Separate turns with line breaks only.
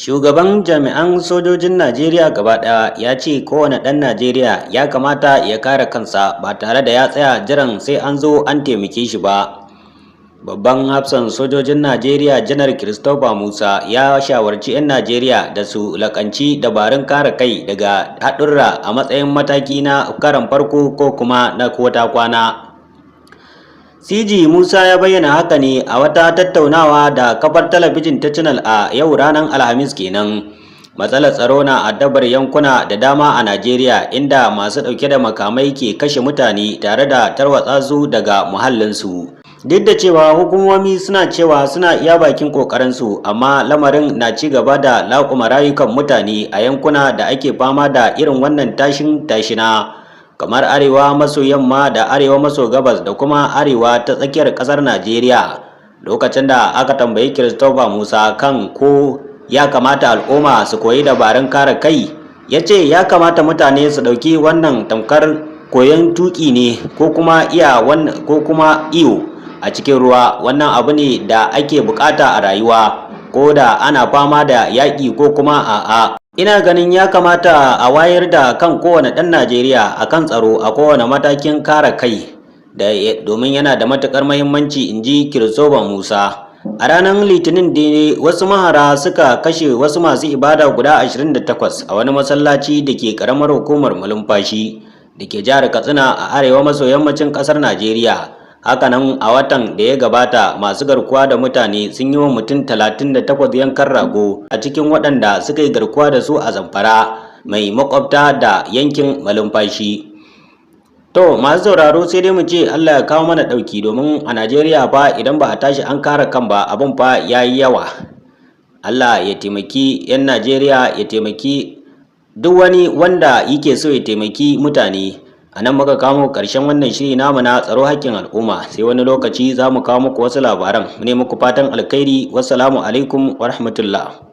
Shugaban jami'an sojojin Najeriya gaba ɗaya ya ce kowane ɗan Najeriya ya kamata ya kare kansa ba tare da ya tsaya jiran sai an zo an taimake shi ba. Babban hafsan sojojin Najeriya, Janar Christopher Musa, ya shawarci 'yan Najeriya da su laƙanci dabarun kare kai daga haɗurra a matsayin mataki na karon farko ko kuma na kota kwana. CG Musa ya bayyana haka ne a wata tattaunawa da kafar talabijin ta Channels a yau ranar Alhamis kenan. Matsalar tsaro na addabar yankuna da dama a Najeriya, inda masu ɗauke da makamai ke kashe mutane tare da tarwatsa su daga muhallinsu. Duk da cewa hukumomi suna cewa suna iya bakin ƙoƙarinsu, amma lamarin na ci gaba da laƙuma rayukan mutane a yankuna da ake fama da irin wannan tashin tashina, kamar arewa maso yamma da arewa maso gabas da kuma arewa ta tsakiyar ƙasar Najeriya. Lokacin da aka tambayi Christopher Musa kan ko ya kamata al'umma su koyi dabarun kare kai, ya ce ya kamata mutane su ɗauki wannan tamkar koyon tuƙi ne ko kuma iya ko kuma iyo a cikin ruwa. Wannan abu ne da ake bukata a rayuwa, ko da ana fama da yaƙi ko kuma a'a. Ina ganin ya kamata a wayar da kan kowane ɗan Najeriya akan tsaro a kowane matakin kare kai da domin yana da matuƙar muhimmanci, in ji Christopher Musa. A ranar Litinin ne wasu mahara suka kashe wasu masu ibada guda 28 a wani masallaci da ke karamar hukumar Malumfashi da ke jihar Katsina a arewa maso yammacin ƙasar Najeriya. Hakanan a watan da ya gabata, masu garkuwa da mutane sun yi wa mutum 38 yankan rago a cikin waɗanda suka yi garkuwa da su a Zamfara mai makwabta da yankin Malumfashi. To, masu sauraro, sai dai mu ce Allah ya kawo mana ɗauki, domin a Najeriya fa idan ba a tashi an kare kan ba, abin fa ya yi yawa. Allah ya taimaki 'yan Najeriya, ya taimaki duk wani wanda yake so ya taimaki mutane. A nan muka kawo ƙarshen wannan shiri namu na tsaro haƙƙin al'umma. Sai wani lokaci za mu kawo muku wasu labaran. Ne muku fatan alkhairi. Wassalamu alaikum wa rahmatullah.